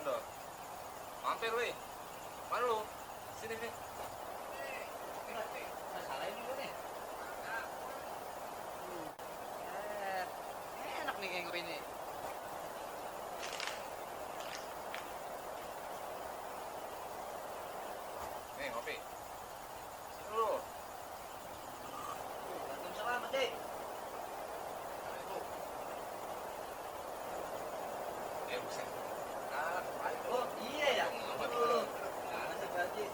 dong. Mampir weh. Mana lu? Sini nih. Salahin dulu nih. Enak nih kayak gue ini. Nih ngopi. Sini lu. Waalaikumsalam, Dek. Buset. Oh, iya ya. Apa Aduh. nih? Mana sih, Pak Haji?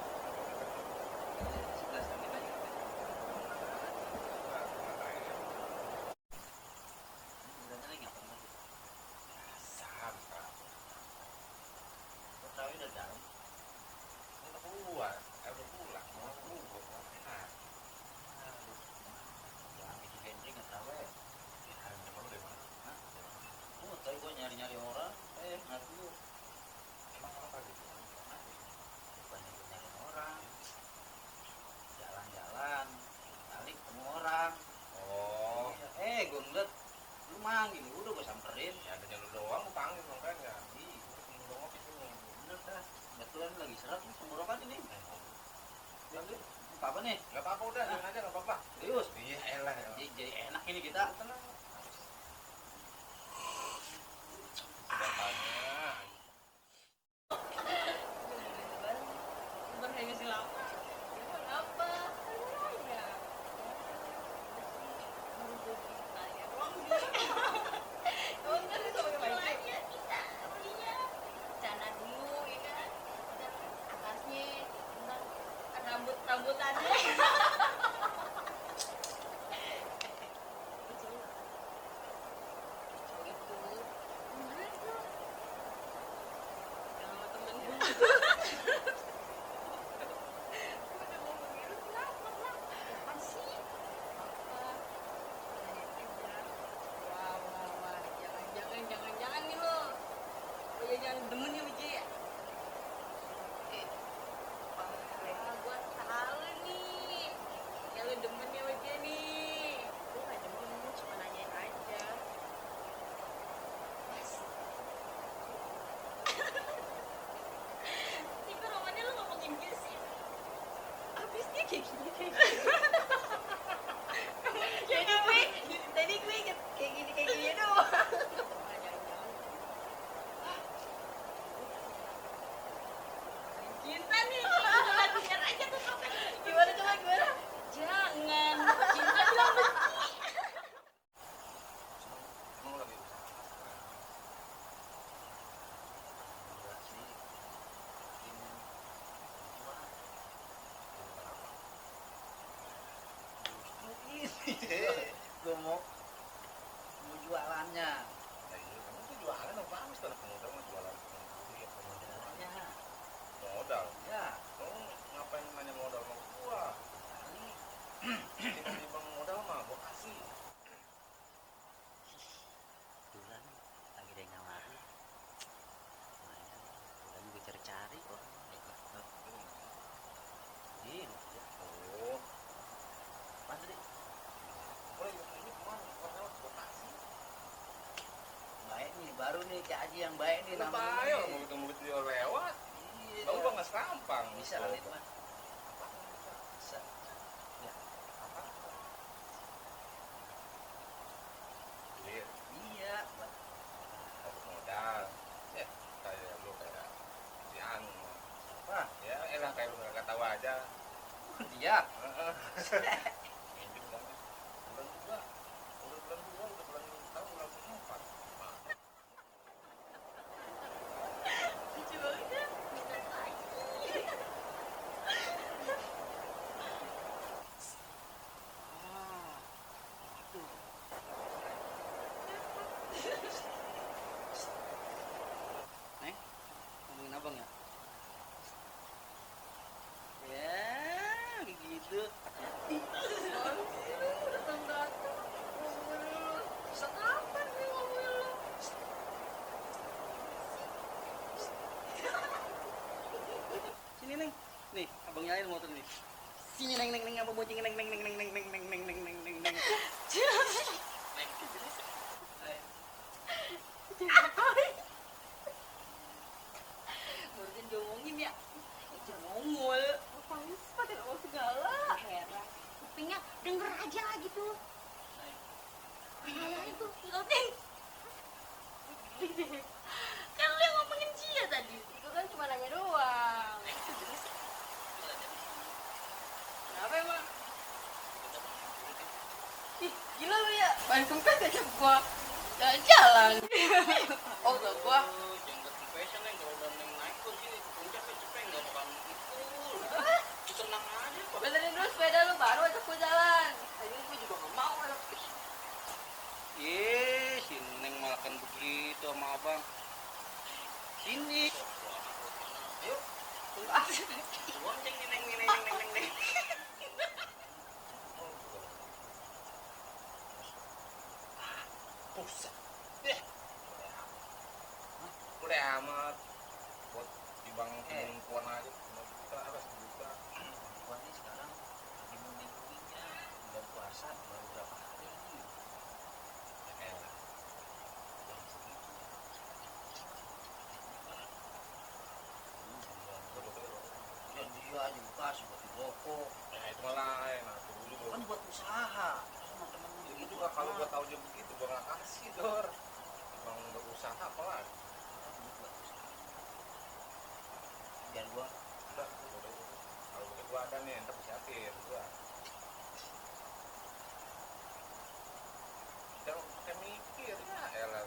11 menit lagi. Udah nyari ngapain lagi? Santai. Kok tahu udah dalam? Udah keluar. Udah pulang. Mau keluar. Enak. Aduh. Jangan bikin Henry nggak tahu ya. Emang lu dari mana? Hah? Oh, tadi gue nyari-nyari orang. Nggak dulu. Emang apa gitu? Bukannya gue nyari orang. Jalan-jalan. Kali ketemu orang. Oh. Iya. Gue ngeliat lu manggil, udah gue samperin. Ya adanya lu doang lu panggil makanya. Ih, Lu ngopi sini. bener dah. Kebetulan lagi serat nih tenggorokan ini. Ambil. Apa nih? Gak apa-apa udah, jangan aja gak apa-apa. Serius? Iya elah. Jadi enak ini kita. Tenang. Udah tanya. Berhenti si lama. Emang apa? Aja. Emang kan itu bagaimana? Kita belinya cana dulu, ya kan? Atasnya, ntar rambut-rambutannya. Gitu. Gimana tuh? Jangan sama temennya. Udah mau begitu kenapa? Apa sih? Apa? Tanya aja. Wah. Jangan nih lo. Oh, jangan demen ya Uji ya? Gua tahu nih. Ya lo demen ya Uji nih. Gua gak demen, cuma nanyain aja. Mas. Tipe romannya lo ngomongin dia sih. Abis dia kayak gini. Tadi gue inget kayak gini doang. Jangan-jangan. Cinta nih, dengar aja tuh sampai. Gimana? Jangan. Cinta bilang benci. Emang lu lagi Enggak sih. Ini gua justru ini. Gue mau jualannya. Ya iya, kamu tuh jualan apa bagus tuh pemuda mah jualan. Iya, Modalnya. modal. Ya, Kamu ngapain nanya modal sama gua? kali Tiba-tiba modal mah gua kasih. kebetulan lagi ada yang nawarin. Lumayan. Kebetulan gue cari-cari kok. Iya, Oh, apa tadi? boleh ini kemana? Padahal gua kasih. Baik nih, baru nih Cak Haji yang baik nih Lu namanya. tayo, mau dia lewat. Iya. Lalu gua nggak serampang. Bisa kali itu mah. Apa? Bisa. Ya, Apa? Iya, iya. Buat dapat modal. Ya, kayak lu kayak si Anu. apa? Ya, elah kayak lu nggak tahu aja. Dia. Heeh. Minjem kan. Bulan dua, udah bulan tahu bulan empat. Lucu banget ya. Minta lagi. Ah, itu. Neng, ngomongin abang ya? Ya, begitu. Datang-datang. Ngomongin lu. Sekapan nih ngomongin lu? Sini Neng, nih abang nyalain motor nih. Sini Neng, apa bocing Neng. diomongin ya. Ijah nongol. Apaan sih pakai ngomong segala? Heran. Kupingnya denger aja gitu. Ayah itu ngeliatin. Kan lu yang ngomongin Cia tadi. Itu kan cuma nanya doang. Kenapa emang? Ih, gila lu ya. Main kempes aja gua jalan-jalan. Oh, gak gua. Jangan confession yang kalau udah naik tuh sini puncak cepet nggak bakal itu. Tenang aja kok. Benerin dulu sepeda lu baru ajak gua jalan. Tadi gua juga gak mau ajak. Si Neng malah kan begitu sama abang. Sini. Ayo. Uang ceng neng. Pusat. Udah amat. Buat di bang perempuan aja. Kita apa sejuta. Gua nih sekarang lagi mending-mendingnya bulan puasa baru berapa hari. Dan dia juga seperti rokok. Nah itu malah enak dulu. Kan buat usaha sama temen Jadi juga kalau gua tahu dia begitu gua nggak kasih dor. Bang berusaha apa lagi? biar gua Udah. Kalau bukan gua ada nih, entar siapin gua. Jangan pakai mikir ya, elah.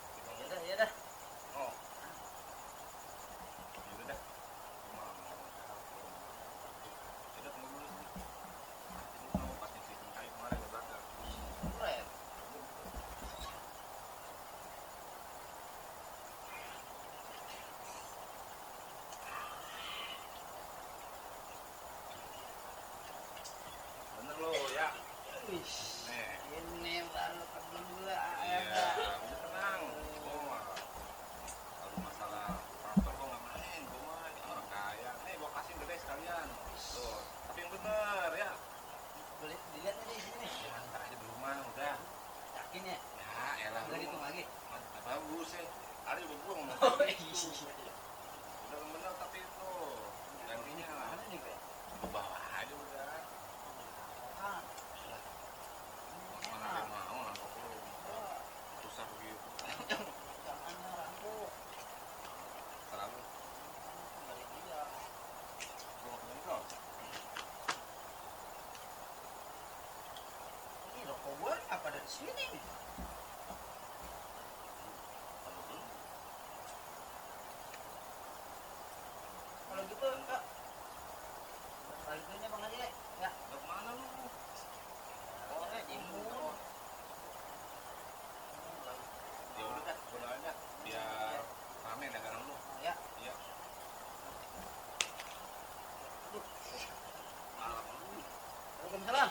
ya dah. Oh. Udah dah. Udah tunggu dulu sih. Ini mau pasti sistem kayu kemarin di belakang. Keren. Bener lo ya. Wih, Nih. ini baru kedua. Iya, udah tenang. Gua mah kalau masalah faktor gua nggak main, gua mah orang kaya. Nih gua kasih gede sekalian. Tuh, tapi yang bener ya. Boleh dilihat aja di sini. Ya ntar aja di rumah udah. Yakin ya? Ya elah. Udah dihitung lagi. Bagus ya. Ada juga gua ngomong. Oh, gitu. Udah bener tapi itu gantinya Mana nih, Pak? ke bawah aja udah. Ah, Mana ada yang mau nangkep lu. Susah begitu. jangan rambut. Terlalu. Kembali dia. Gua mau kembali kok. Ini rokok gua apa dari sini nih? Kalau gitu, Kak. Balik dulu nih Bang Haji, ya. Udah kemana lu? Orangnya jemur. Ya udah dah, gua aja. Biar rame dagangan lu. Ya. Iya. Malam lu. Waalaikumsalam.